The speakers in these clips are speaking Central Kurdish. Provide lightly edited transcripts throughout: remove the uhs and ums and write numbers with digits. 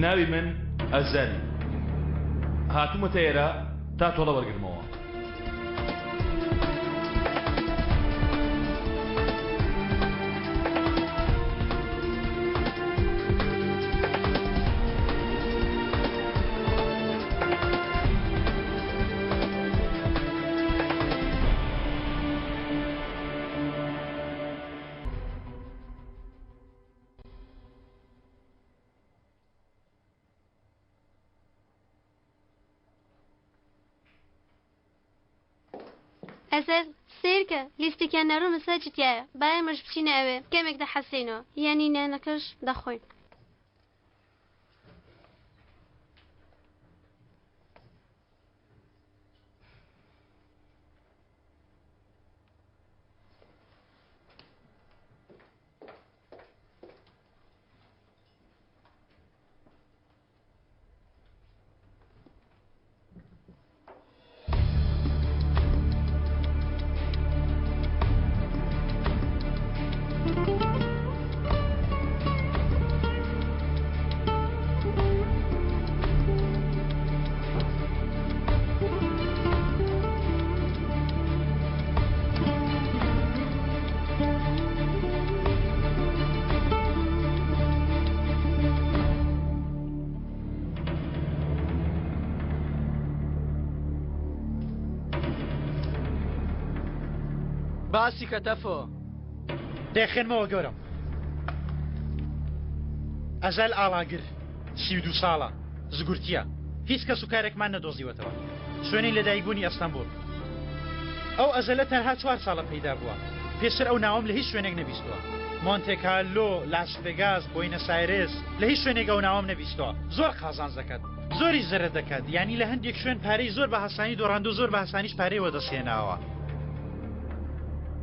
ناوی من ئەزەل. هاتوومەتە ئێرە تا تۆڵە وەرگرمەوە. ئەزەل، سەیرکە، لیستێکیان ناردوومە سەر جتیایە، با ئێمەش بچینە ئەوێ، کەمێک دەحەسێینەوە، یانی نانەکەش دەخۆین. باسی کە تەفۆ. دەیخوێنمەوە گەورەم. ئەزەل ئاڵاگر، 32 ساڵە، زگورتییە. هیچ کەس و کارێکمان نەدۆزیوەتەوە. شوێنی لەدایکبوونی ئەستەنبوڵ. ئەو ئەزەلە تەنها چوار ساڵە پەیدا بووە. پێشتر ئەو ناوەم لە هیچ شوێنێک نەبیستووە. مۆنتێکارلۆ، لاس ڤێگاس، بۆینەس ئایرێس، لە هیچ شوێنێک ئەو ناوەم نەبیستووە. زۆر قازانج دەکات. زۆریش زەرەر دەکات. یانی لە هەندێک شوێن پارەی زۆر بە هاسانی دۆڕاندوو زۆر بە هاسانیش پارەی وەدەست هێناوە.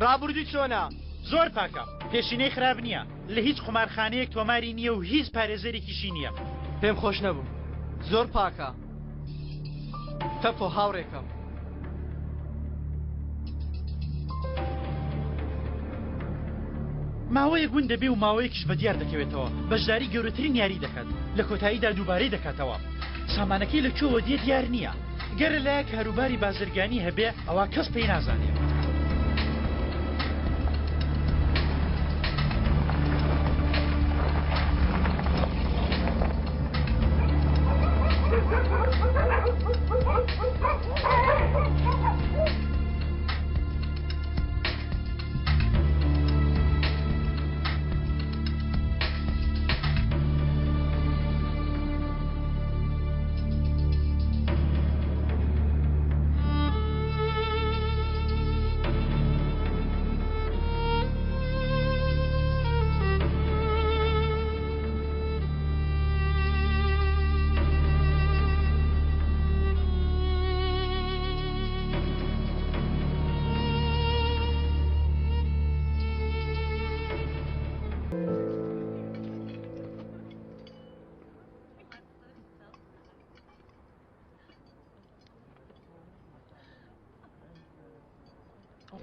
ڕابوردووی چۆنە؟ زۆر پاکە. پێشینەی خراپ نییە. لە هیچ قومارخانەیەک تۆماری نییە و هیچ پارێزەرێکیشی نییە. پێم خۆش نەبوو. زۆر پاکە. تەپۆ هاوڕێکەم. ماوەیەک ون دەبێ و ماوەیەکیش بە دیار دەکەوێتەوە، بەشداری گەورەترین یاری دەکات، لە کۆتاییدا دووبارەی دەکاتەوە. سامانەکەی لە کوێوە دێ دیار نییە. گەر لەلایەک کاروباری بازرگانی هەبێ ئەوا کەس پێی نازانێ.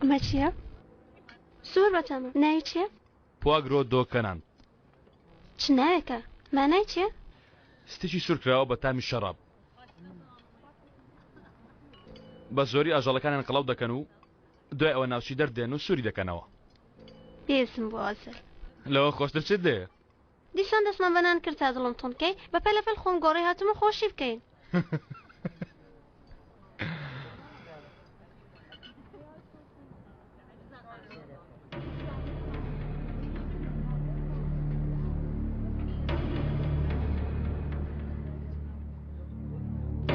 ئەمە چییە؟ زۆر بەتامە ناوی چییە؟ پواگرۆ دۆ کەنان. چ ناوێکە؟ مانای چییە؟ ستێکی سوورکراوە بە تامی شەڕاب. بە زۆری ئاژەڵەکانیان قەڵەو دەکەن و دوای ئەوە ناوچی دەردێن و سووری دەکەنەوە. بێزم بۆ ئەزەل. لەوە خۆشتر چت دێ؟ دیسان دەستمان بە نان کرد تا دڵم توند کەی، بە پەلەپەل خۆم گۆڕی هاتم و خۆشی بکەین.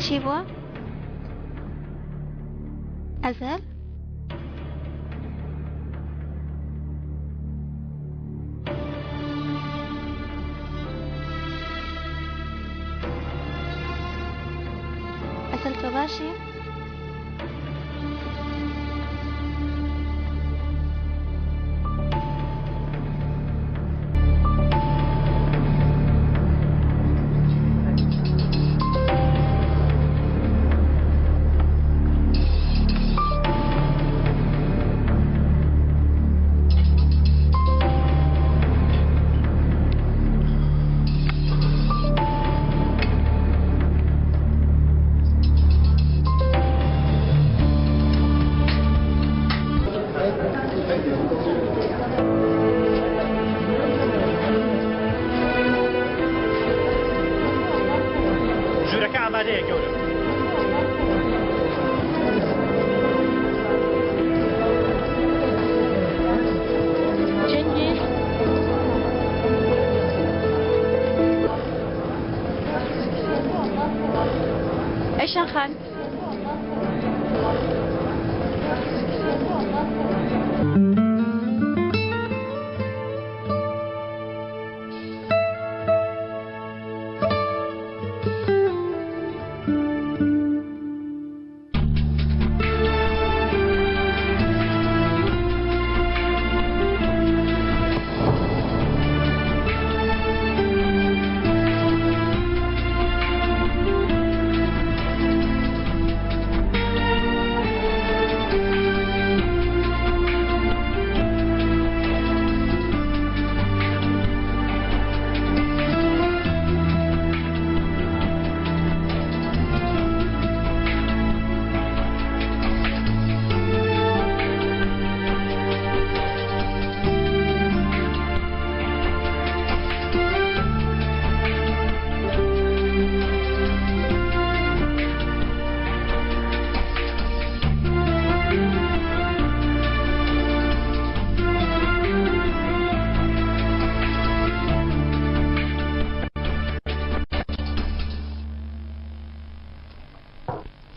چی بووە؟ ئەزەل؟ ئەزەل تۆ باشی؟ ئامادەیە گەورەم. چەنگیز. ئەیشان خان.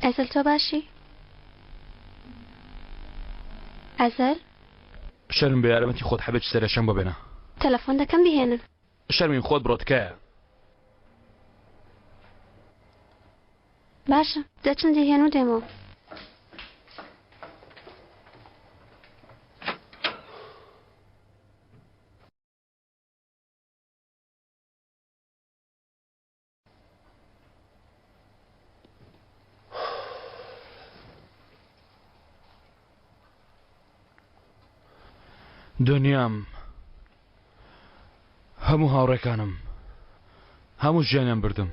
ئەزەل تۆ باشی؟ ئەزەل؟ شەرم بە یارمەتی خۆت حەبێکی سەرێشەم بۆ بێنە. تەلەفۆن دەکەم بیهێنن. شەرمین خۆت بڕۆ تکایە. باشە دەچم دەیهێن و دێمەوە. دنیام هەموو هاوڕێکانم هەموو ژیانیان بردم.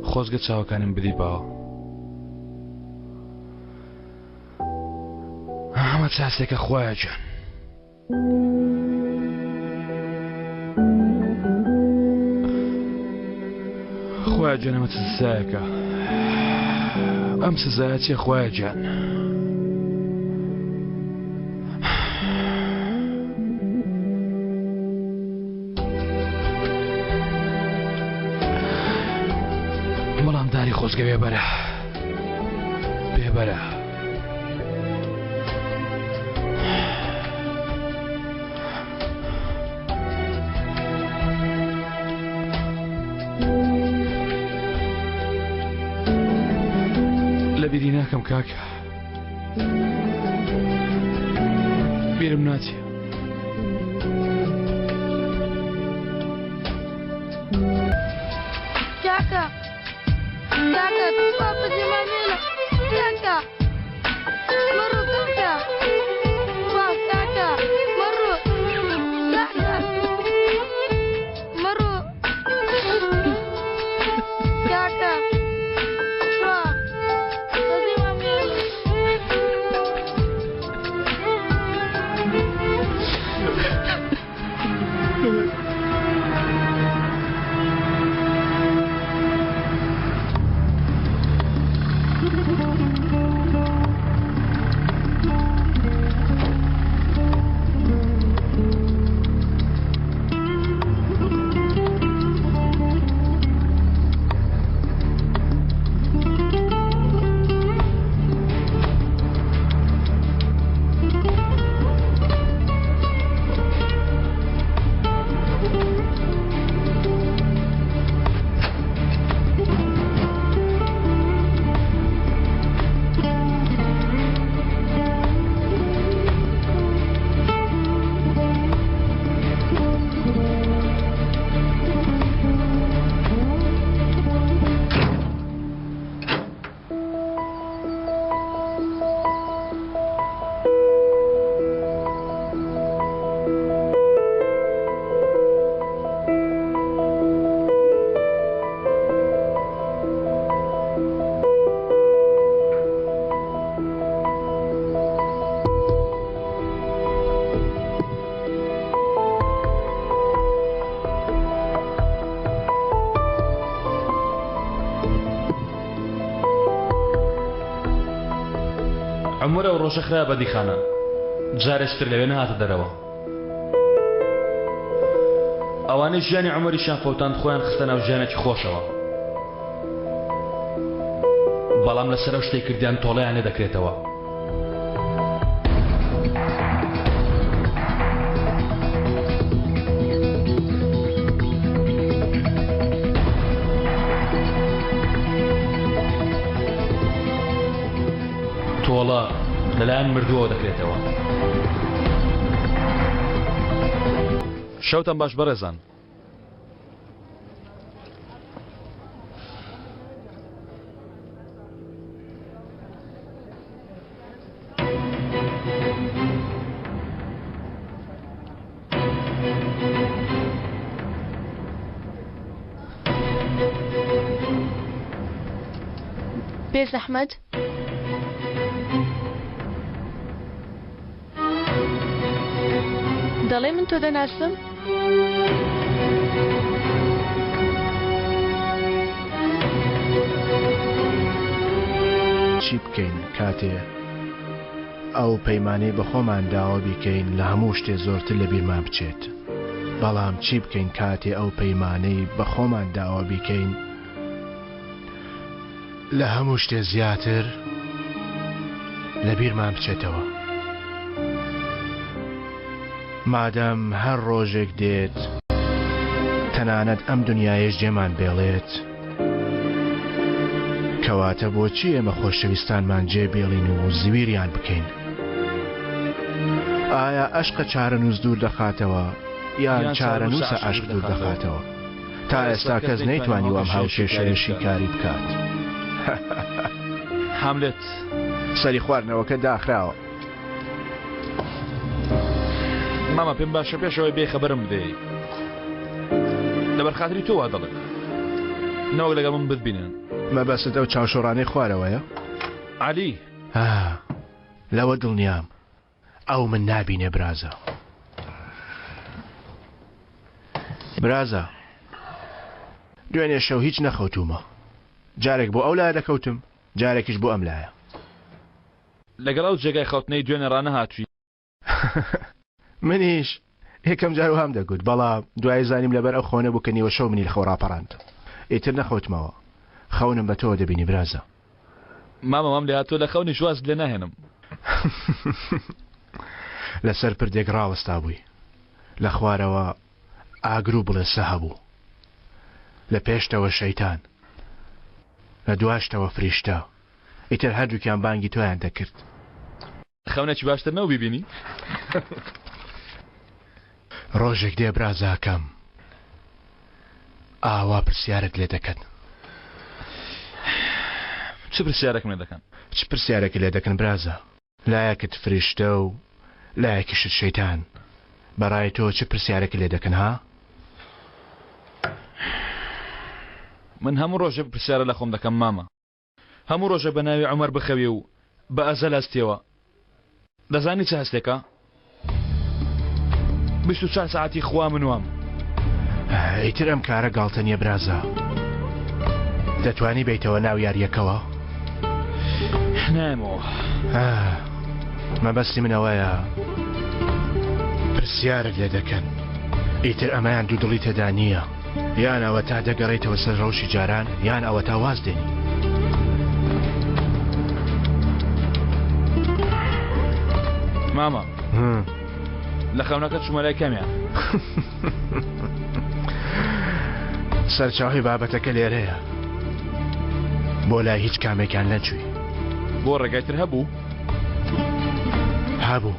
خۆزگە چاوەکانیم بدیباوە. ئەمە چاسێکە خوایە گیان. خوایە گیان ئەمە چ سزایەکە ئەم سزایە چیە خوایە گیان بەڵام داری خۆزگە بێبەرە بێبەرە لەبیری ناکەم کاکە بیرم ناچێ کاکە کاکە تخوا بەجێمان مێنە کاکە مەڕۆ کاکە تخوا کاکە مەڕۆ کاکە مەڕۆ کاکە تخوا بەجێمان مێنە. عومەر ئەو ڕۆژە خرایە بەندیخانە، جارێکی تر لەوێ نەهاتە دەرەوە. ئەوانەی ژیانی عومەریشیان فەوتاند خۆیان خستە ناو ژیانێکی خۆشەوە. بەڵام لەسەر ئەو شتەی کردیان تۆڵەیان لێ دەکرێتەوە. تۆڵە لەلایەن مردووەوە دەکرێتەوە. شەوتان باش بەڕێزان. بێزەحمەت. دەڵێ من تۆ دەناسم؟ چی بکەین کاتێ ئەو پەیمانەی بە خۆمان داوە بیکەین لە هەموو شتێ زۆرتر لە بیرمان بچێت بەڵام چی بکەین کاتێ ئەو پەیمانەی بە خۆمان داوە بیکەین لە هەموو شتێ زیاتر لە بیرمان بچێتەوە. مادام هەر ڕۆژێک دێت تەنانەت ئەم دنیایەش جێمان بێڵێت، کەواتە بۆچی ئێمە خۆشەویستانمان جێ بێڵین و زویریان بکەین؟ ئایا ئەشقە چارەنووس دوور دەخاتەوە یان چارەنووسە ئەشق دوور دەخاتەوە؟ تا ئێستا کەس نەیتوانیوە ئەم هاوکێشەیە شیکاری بکات. هاملێت. سەری خواردنەوەکە داخراوە. مامە پێم باشە پێشەوەی بێ خەبەرم بدەی. لەبەر خاتری تۆ وا دەڵێم. نەوەک لەگەڵ من بتبینن. مەبەستت ئەو چاوشۆڕانەی خوارەوەیە؟ عەلی. ئا، لەوە دڵنیام. ئەو من نابینێ برازا. برازا دوێنێ شەو هیچ نەخەوتوومە. جارێک بۆ ئەو لایە دەکەوتم، جارێکیش بۆ ئەم لایە. لەگەڵ ئەو جێگای خەوتنەی دوێنێ ڕانەهاتووی. منیش یەکەم جار وام دەگوت، بەڵام دوایی زانیم لەبەر ئەو خەونە بوو کە نیوەشەو منی لە خەو ڕاپەڕاند. ئیتر نەخەوتمەوە. خەونم بە تۆوە دەبینی برازا. مامە وام لێهاتووە لە خەونیش وازت لێ ناهێنم. لەسەر پردێک ڕاوەستابووی. لە خوارەوە ئاگر و بڵێسە هەبوو. لە پێشتەوە شەیتان. لە دواشتەوە فریشتە. ئیتر هەردووکیان بانگی تۆیان دەکرد. خەونێکی باشتر نەبوو بیبینی؟ ڕۆژێک دێ برازاکەم ئاوا پرسیارت لێ دەکەن. چ پرسیارێکم لێ دەکەن؟ چ پرسیارێکت لێ دەکەن برازا؟ لایەکت فریشتە و لایەکیشت شەیتان، بەڕای تۆ چ پرسیارێکت لێ دەکەن ها؟ من هەموو ڕۆژێک پرسیارە لە خۆم دەکەم مامە. هەموو ڕۆژێ بە ناوی عومەر بخەوی و بە ئەزەل هەستیەوە دەزانی چ هەستێکە؟ 24 سەعاتی خوا من وام. ئیتر ئەم کارە گاڵتە نییە برازا. دەتوانی بێیتەوە ناو یارییەکەوە؟ نایەمەوە. مەبەستی من ئەوەیە پرسیارت لێ دەکەن. ئیتر ئەمەیان دوودڵی تێدا نییە. یان ئەوەتا دەگەڕێیتەوە سەر ڕەوشی جاران یان ئەوەتا واز دێنی. مامە لە خەونەکە چوومە لای کامیان؟ سەرچاوەی بابەتەکە لێرەیە. بۆ لای هیچ کامێکیان نەچووی. بۆ ڕێگای تر هەبوو؟ هەبوو.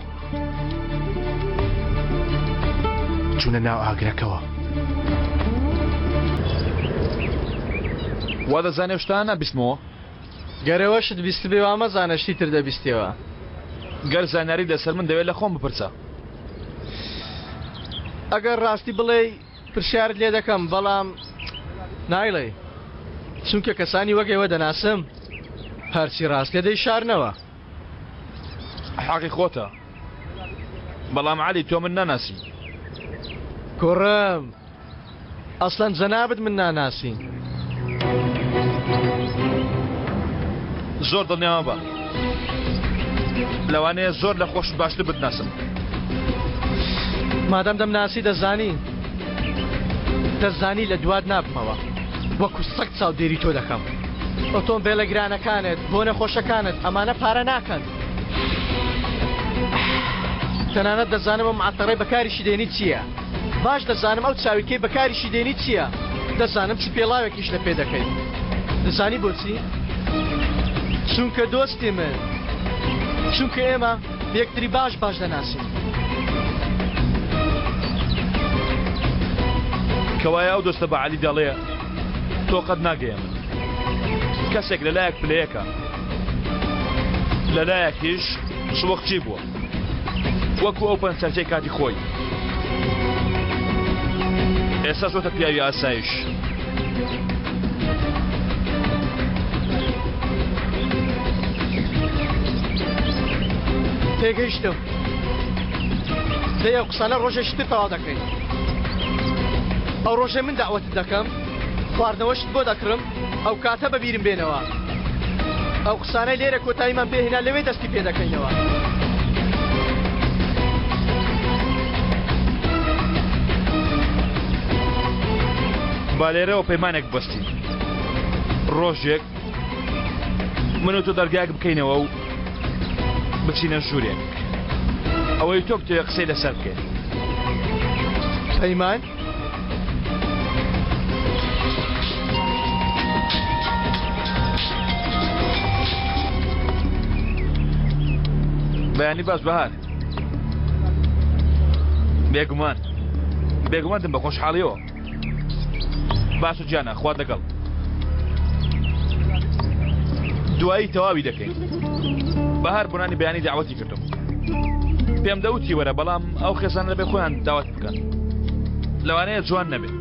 چوونە ناو ئاگرەکەوە. وا دەزانێ شتانە نابیستمەوە؟ گەر ئەوەشت بیستبێ وا مەزانە شتی تر دەبیستیەوە. گەر زانیاریت لەسەر من دەوێت لە خۆم بپرسە. ئەگەر ڕاستی بڵێی پرسیارت لێ دەکەم بەڵام نایڵێی چونکە کەسانی وەک ئێوە دەناسم هەرچی ڕاستیە دەیشارنەوە. حەقی خۆتە بەڵام عەلی تۆ من ناناسی. کوڕم ئەسڵەن جەنابت من ناناسی. زۆر دڵنیا مەبە. لەوانەیە زۆر لە خۆشت باشتر بتناسم. مادام دەمناسی دەزانی دەزانی لە دوات نابمەوە وەکو سەگ چاودێری تۆ دەکەم ئۆتۆمبێلە گرانەکانت بۆ نەخۆشەکانت ئەمانە پارە ناکەن تەنانەت دەزانم ئەم عەتەڕەی بەکاریشی دێنی چییە باش دەزانم ئەو چاویکەی بەکاریشی دێنی چییە دەزانم چ پێڵاوێکیش لە پێ دەکەی دەزانی بۆچی چونکە دۆستی من چونکە ئێمە یەکتری باش باش دەناسین. کەوایە ئەو دۆستە بە عەلی دەڵێ تۆ قەت ناگەیە من. کەسێک لە لایەک پلەیەکە لە لایەکیش سڵۆقچی بووە وەکو ئەو پەنچەرچەی کاتی خۆی ئێستا چۆتە پیاوی ئاسایش. تێگەیشتم دەی ئەو قسانە ڕۆژێکی تر تەواو دەکەین ئەو ڕۆژێ من داوەتت دەکەم خواردنەوەشت بۆ دەکڕم ئەو کاتە بەبیرم بێنەوە ئەو قسانەی لێرە کۆتاییمان پێهێنا لەوێ دەستی پێ دەکەینەوە. با لێرەوە پەیمانێک ببەستین ڕۆژێک من و تۆ دەرگایەک بکەینەوە و بچینە ژوورێک ئەوەی تۆ بتەوێ قسەی لەسەر بکەین. پەیمان؟ بەیانی باش بەهار بێگومان بێگومان دم بە خۆشحاڵیەوە باشە گیانە خوات لەگەڵ دوایی تەواوی دەکەین بەهار بۆنانی بەیانی داوەتی کردم پێم دەوتی وەرە بەڵام ئەو خێزان لەبێ خۆیان داوات بکەن لەوانەیە جوان نەبێت.